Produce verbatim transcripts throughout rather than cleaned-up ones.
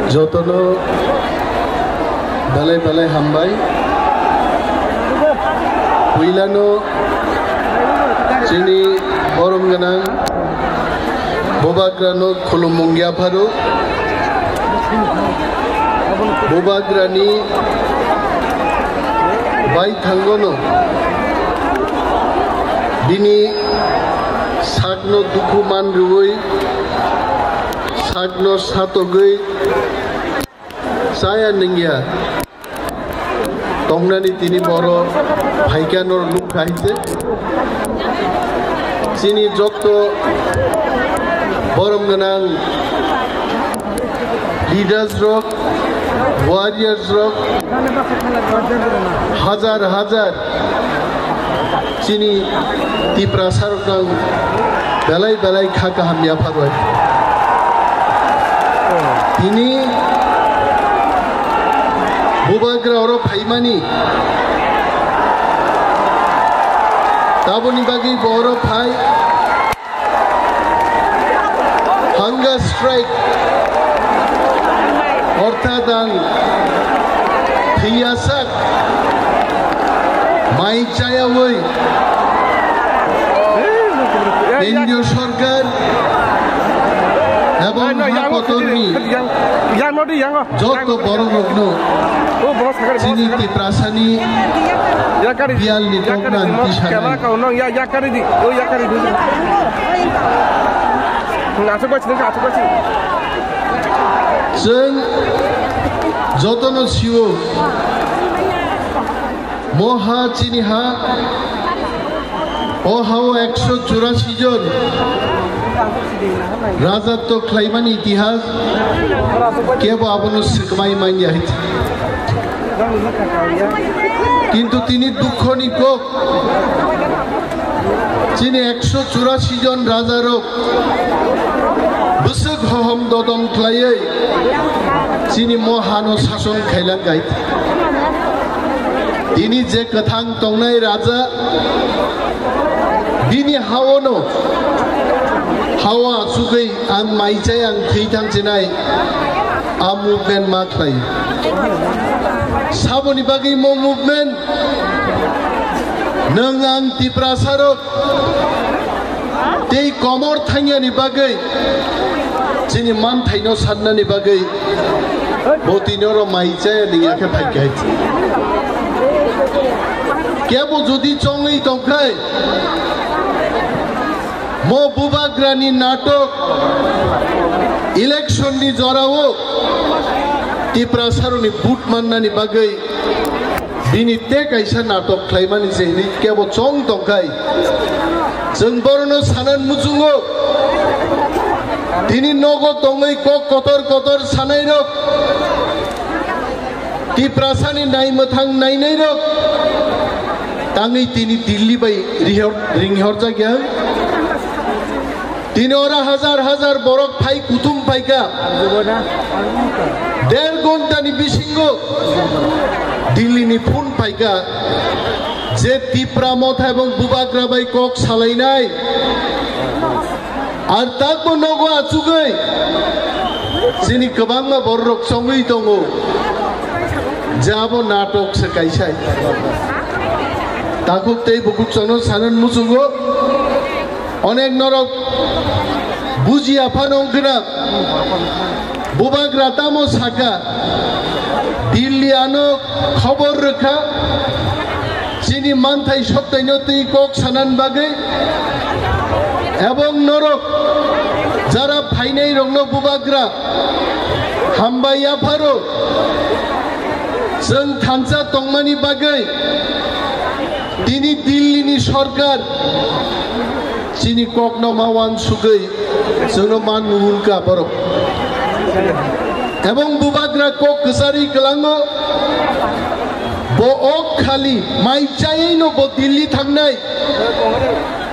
Jotono belai belai hambai. Puilano chini borom gwnang Bubagrano khulumung yapharo. Bubagrani bai thangono bini sakno dukhu man rwui, sakno satogwi chaya nungya tongnani tini boro phaikha nor nukha hite. Chini jotto borom gwnang leaders rok, warriors rok, hajar hajar chini Tiprasa rok nang belai belai kha kaham yapharwi. Tini Bubagra oro phaimani, taboni bagwi bo oro phai. Hunger strike, orthat ang thwiyasak mai chayawi kendriyo sorkar ebong ha kotorni jotto borok rokno chini Tiprasani biyalni tokna ang tisanai. Chwng jotono sio, mo ha chini ha, o ha o ekso churasi jon rajatw khlaimani itihas kebo abono swkmai manya. Kintu tini dukhoni kok, chini ekso churasi jon rajarok bwswk hohom dodom khlaiwi chini mo hano sason khailak gai. Tini je kwthang tongnai raja, bini haono, hao achugwi ang mai chai, ang thwi thang chinai, a movement ma khlai. Saboni bagwi mo movement, nwng ang Tiprasarok tei komor thangyani bagwi, chini manthaino sannani bagwi, bo tini oro mai chaya nungya khe phaikha. Kebo jodi chongwi tongkhai, mo Bubagrani natok, election ni jorao Tiprasarokni vote mannani bagwi bini tei kaisa natok khlaimani se hinwi kebo chong tongkhai. Chwng borono sanan muchungo, tini nogo tongwi kok kotor kotor sanairok, Tiprasani naimwthang nainairok tangwi tini Delhi bai rihor-, ringhorjakya. Tini ora hajar hajar borok phai kuthum phaikha. Der ghontani bisingo Delhi ni phone phaikha je Tipra Motha ebong Bubagra bai kok salainai. Ar takbo nogo achugwi chini kwbangma bororok chongwi tongo je abo natok se kaisa. Takhuk tei bukhuk chwngno sanan muchungo. Onek norok bujiya phano wngkhwna, Bubagra tamo sakha, Delhi ano khobor rwkha, chini manthai soktaino twi kok sanan bagwi, ebong norok jara phainai rokno Bubagra hambai yapharo, chwng thansa tongmani bagwi tini Delhi ni sorkar chini kokno ma wansugwi chwngno man nugulka borok. Ebong Bubagra kok kwcharwi kwlango, bo ok khali mai chaywi no bo Delhi thangnai,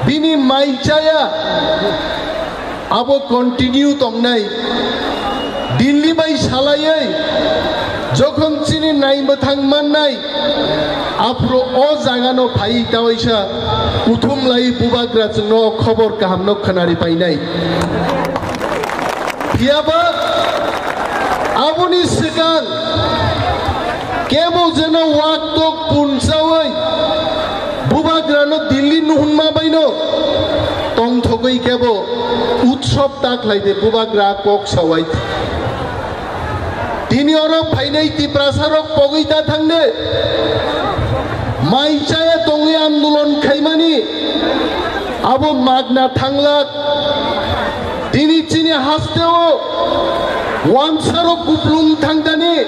bini mai chaya abo continue tongnai. Delhi bai salaiwi jokhon chini naimwthang mannai, aphuru o jagano phai tawaisa kuthum lai Bubagra chwngno khobor kahamno khwnari painai. Phiyaba aboni jeno wak tok punsawi bubagrano Delhi nuhunma baino tongthogwi kebo utsob ta khlaide bubagra kok sawai. Tini oro phainai Tiprasarok pogwi ta thangde mai chaya tongwi andolon khaimani abo magna thanglak. Tini chini hasteo wansarok kuplung thangdani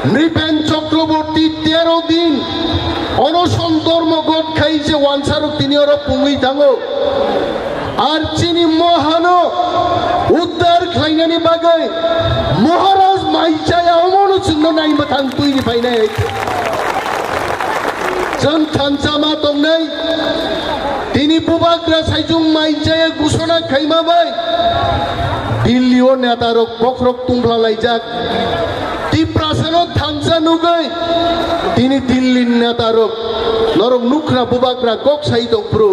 Nripen Chakraborty tero din onoson dormo got khai je wansarok tini oro pungwi thango. Ar chini mohano uddar khlainani bagwi Maharaj mai chaya omono chwngno nai mwthang twi ni phainai. Chwng thansa ma tongnai. Tini bubagra saichung mai chaya gusona khaima bai Delhi o neta rok bokhorok tungphla laijak. Tiprasano thansa nugwi tini Delhi ni neta rok norok nukra bubagra kok sai tong phuru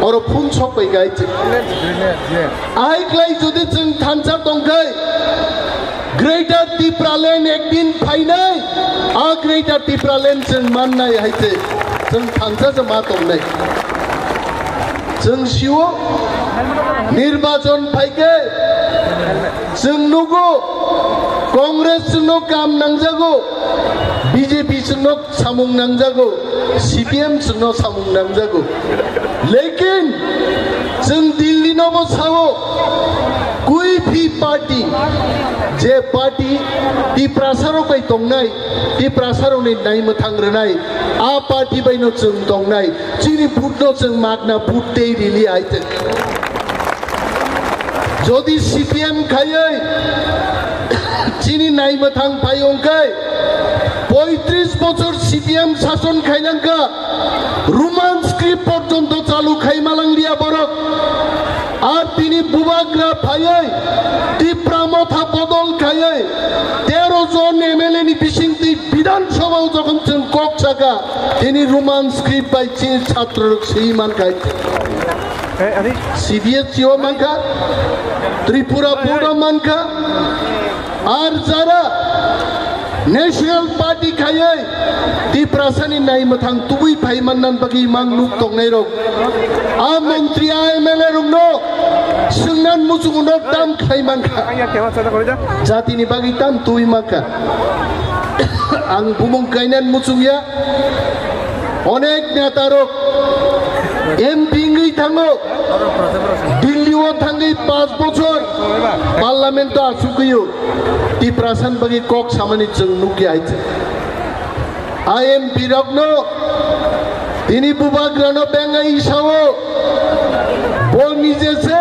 oro phun sok bai gai. Ai klai jodi chwng thansa tongkhai Greater Tipraland ekdin phainai, a Greater Tipraland chwng mannai hai se chwng thansa se ma tongnai. Chwng sio nirbachon phaikhe chwng nugo Congress chwngno kam nangjago, B J P chwngno samung nangjago, C P M chwngno samung nangjago. Lekin chwng Delhi no bo sao, kui phi party, je party Tiprasarok bai tongnai, Tiprasarokni nai mwthang rwnai, a party bai no chwng tongnai, chini vote no chwng magna vote tei rili hai te. Jodi C P M khaiwi chini nai mwthang phai ongkhai, poitris bochor C P M sason khainangkha, Roman script porjonto chalu khai malangliya borok. Ar tini bubagra phaiwi Tipra Motha bodol khaiwi tero jon M L A ni bisingtwi Bidhan Sabha o jokhon chwng kok saka, tini Roman script bai chini chhatrorok swi mankha. C B S E o mankha, Tripura Board o mankha, ar jara National Party khaiwi Tiprasani nai mwthang tubui phai mannan bagwi mang nuk tongnai rok. A montri, a M L A rokno swngnan muchungo no tam khlai mankha. Jatini bagwi tam tubui mankha. Ang bumung kainan muchungya. Onek neta rok M P wngwi thango. Delhi o thangwi panch bochor parliament o asugwi o. Tiprasan bagwi kok samani chwng nukya hai. I M P rokno tini bubagrano bengai sao. Bo nije se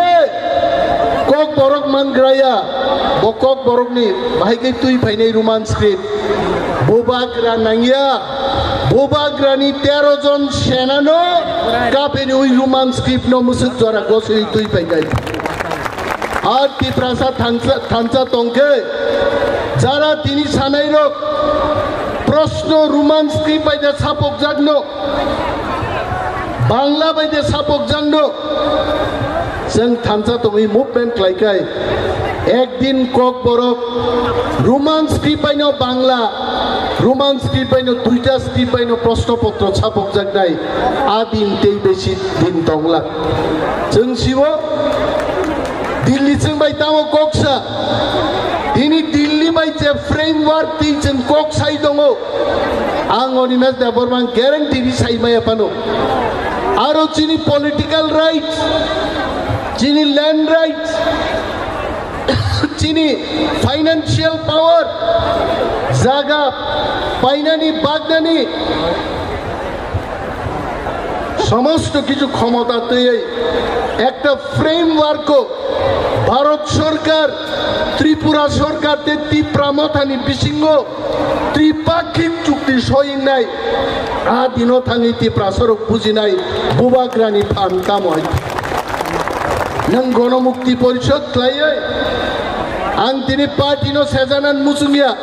kok borok mangraya. Bo kok borokni bahai khe twi phainai Roman script. Bubagra nangya. Bubagrani tero jon senano kapeni ui Roman script no musuk jora gosui twi phainai. Ar Tiprasa thansa, thansa tongkhe jara tini sanairok proshno Roman script bai da sapokjakno, Bangla bai da sapokjakno, chwng thansa tongwi movement khlaikai. Ekdin kok borok Roman script baino Bangla, Roman script baino duita script baino proshno potro sapokjaknai. A din tei besi din tongla. Chwng sibo Delhi chwng bai tamo koksa. Tini Delhi bai je framework twi chwng kok sai tongo. Ang Animesh Debbarma guarantee ri sai maya phano. Aro chini political rights, chini land rights, chini financial power, jaga painani bagnani somosto kichu khomota twiwi ekta framework o Bharat Sorkar, Tripura Sorkar tei Tipra Mothani bisingo tripakhik chukti soyingnai, a dino thangwi Tiprasarok bujinai bubagrani phan tamo hai. Nwng Gonomukti Porishod khlaiwi ang tini party no sejanan muchungya,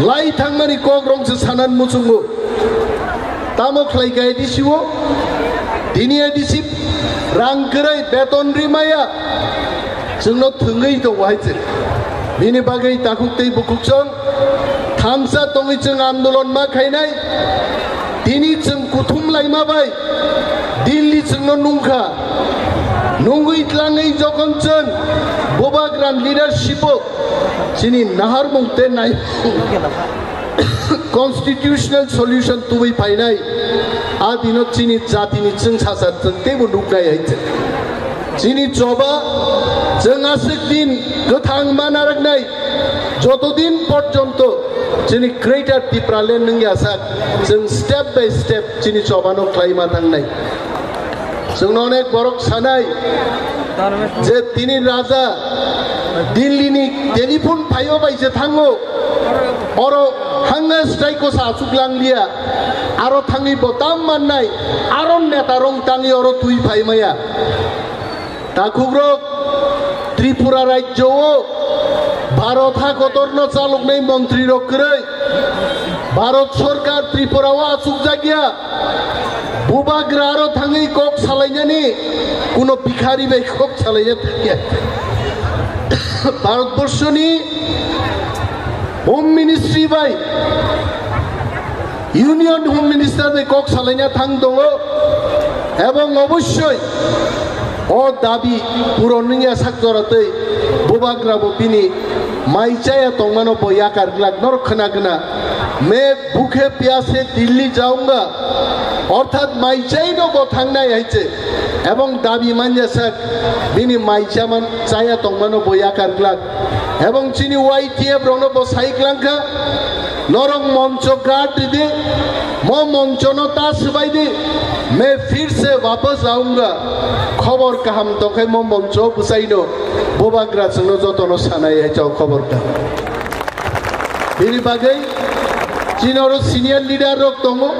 lai thangmani kok rong se sanan muchungo. Tamo khlai kha A D C o? Tini A D C rang kwrwi beton ri maya. Chwngno thwngwi tongo hai se. Bini bagwi takhuk tei bukhuk chwng Thamsa tongwi chwng andolon ma khainai, tini chwng kuthum laima bai Delhi chwngno nungkha. Nungwi tlangwi jokhon chwng Bubagra leadership-o chini naharmung tei nai constitutional solution tubui phainai, a dino chini jatini chwng sasa chwng teibo nuknai hai chwng. Chini choba chwng aswk din kwthang ma narwknai, joto din porjonto chini Greater Tipraland wngya sak, chwng step by step chini chobano khlaima thangnai. Chwngno onek borok sanai je tini raja Delhi ni telephone phaio bai se thango, oro hanga strike ko sa achuk lang liya, aro thangwi bo tam mannai, aro neta rong tangwi oro twi phai maya. Takhukrok, Tripura rajyo o Bharat ha kotorno chaloknai montri rok kwrwi, Bharat sorkar Tripura o achukjakya, Bubagra aro thangwi kok salainani kuno bikhari bai kok salaina thangya. Bharat borshoni Home Ministry bai Union Home Minister bai kok salaina thang tongo, ebong obossoi o dabi puron wngya sak jora tei Bubagra bo bini mai chaya tongmano bo yakar glak norok khna gna. Main bhukhe pyase Delhi jaunga, orthat mai chaino bo thangnai hai se, ebong dabi manya sak bini mai chaman chaya tongmano bo yakar glak, ebong chini Y T F rokno bo sai glangkha, norok moncho guard ridi, mo monchono ta swbai di, main phir se wapas aunga, khobor kaham tongkhai mo moncho bwsaino, Bubagra chwngno jotono sanai hai chao khobor kaham. Bini bagwi chini oro senior leader rok tongo,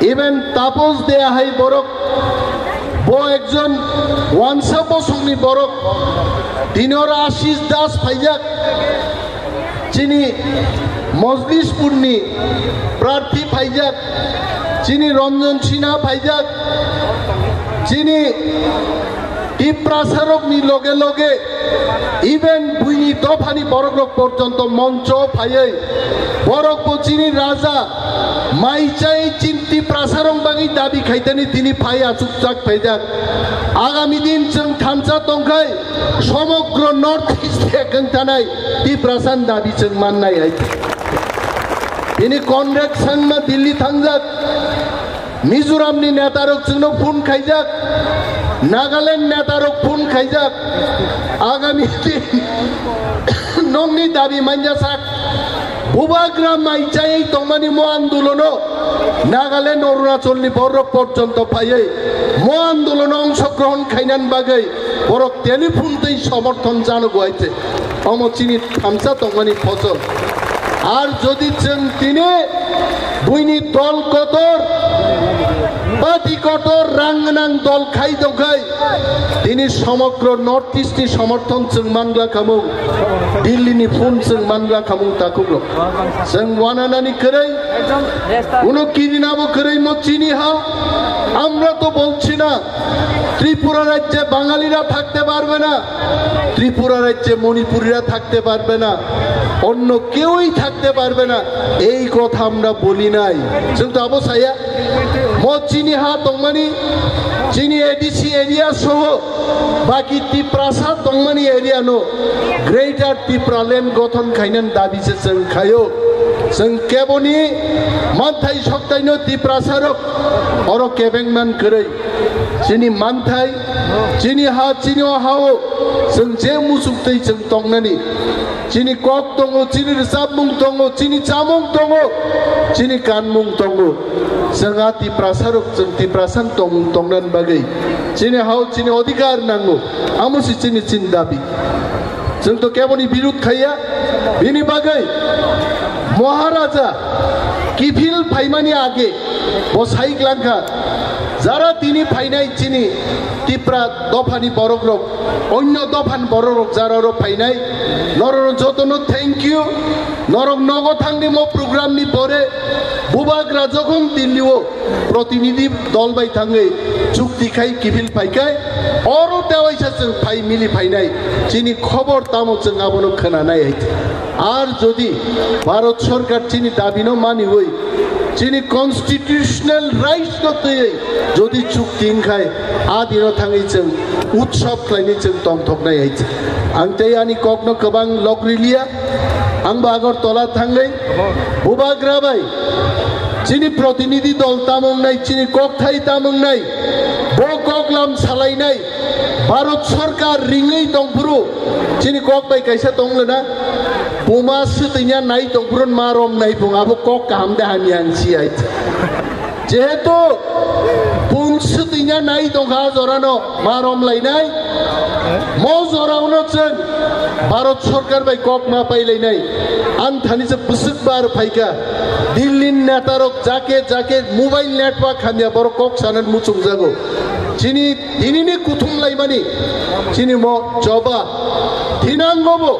even Tapos Dea hai borok, bo ekjon wansa bosongni borok, tini oro Ashish Das phaijak, chini Mojlispurni prarthi phaijak, chini Ranjan Sinha phaijak, chini Tiprasarokni loge loge even buini dophani borokrok porjonto moncho phaiwi borok bo chini raja mai chai chin Tiprasarok bagwi dabi khaitani tini phai achukjak phaijak. Agami din chwng thansa tongkhai somogro North East ekeng tanai Tiprasan dabi chwng mannai hai. Bini Conrad Sangma Delhi thangjak. Mizoramni netarok chwngno phone khaijak, Nagaland netarok phone khaijak, agami din nokni dabi manya sak, Bubagra mai chayai tongmani mo andolono Nagaland, Arunachalni borok porjonto phaiwi mo andolono ongshogrohon khainani bagwi borok telephone tei somorthon jano guaite. Omo chini thamsa tongmani phosol. Ar jodi chwng tini buini dol kotor, party kotor, rang gwnang dol khai tongkhai, tini somogro North East ni somorthon chwng mangla khamung, Delhi ni phone chwng mangla khamung takhuklo. Chwng wananani kwrwi, kuno kirinabo kwrwi mo chini ha, আমরা তো বলছি না ত্রিপুরা রাজ্যে বাঙালিরা থাকতে পারবে না, ত্রিপুরা রাজ্যে মণিপুরিরা থাকতে পারবে না, অন্য কেউই থাকতে পারবে না, এই কথা আমরা বলি নাই। Chwng to abo saya, mo chini ha tongmani, chini A D C area soho, baki Tiprasa tongmani area no Greater Tipraland gothon khainani dabi se chwng khaio. Chwng keboni manthai soktaino Tiprasarok oro kebengman kwrwi. Chini manthai, chini ha, chini o ha-o chwng je muchuk twi chwng tongnani. Chini kok tongo, chini rwchapmung tongo, chini chamung tongo, chini kanmung tongo. Chwng a Tiprasarok chwng Tiprasang tongmung tongnani bagwi chini ha-o chini odhikar nango. Amo se chini, chini dabi. Chwng to keboni birud khaiya, bini bagwi Maharaja kiphil phaimani age bo sai glangkha, jara tini phainai chini Tipra dophani borokrok, onyo dophani borokrok jara oro phainai, norokno jotono thank you. Norok nogo thangni mo program ni pore Bubagra jokhon Delhi o protinidhi dol bai thangwi chukti khai kiphil phaikhai, oro tewaisa chwng phai mili phainai, chini khobor tamo chwng abono khwnanai hai. Ar jodi Bharat Sarkar chini dabino maniwi, chini constitutional rights no twiwi jodi chukti wngkhai, a dino thangwi chwng utsav khlainwi chwng tongthoknai hai. Ang tei ani kokno kwbang lok riliya, ang bo Agartala thangwi bubagra bai chini protinidhi dol tamo wngnai, chini kokthai tamo wngnai, bo koklam salainai, Bharat Sarkar ringwi tongphuru, chini kok bai kaisa tong lena, buma swtwina nai tongphuru ma rom nai phung, abo kok kaham de hamya ang si ai. Jehetu bung swtwina nai tongkha jorano ma rom lainai, mo jorano chwng Bharat Sarkar bai kok ma pai lainai. Ang thani se bwswk bar phaikha, Delhi netarok jake jake mobile network hamya borok kok sanan muchungjago. Chini Tinini kuthum laimani, chini mo choba, thinango bo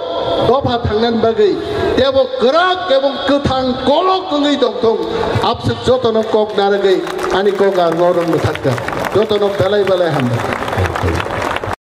dopha thangnan bagwi, tebo kwrak ebong kwthang kolok wngwi tongthong, abswk jotono kok narwgwi ani kok ang norok mwthakka, jotono belai belai hambai.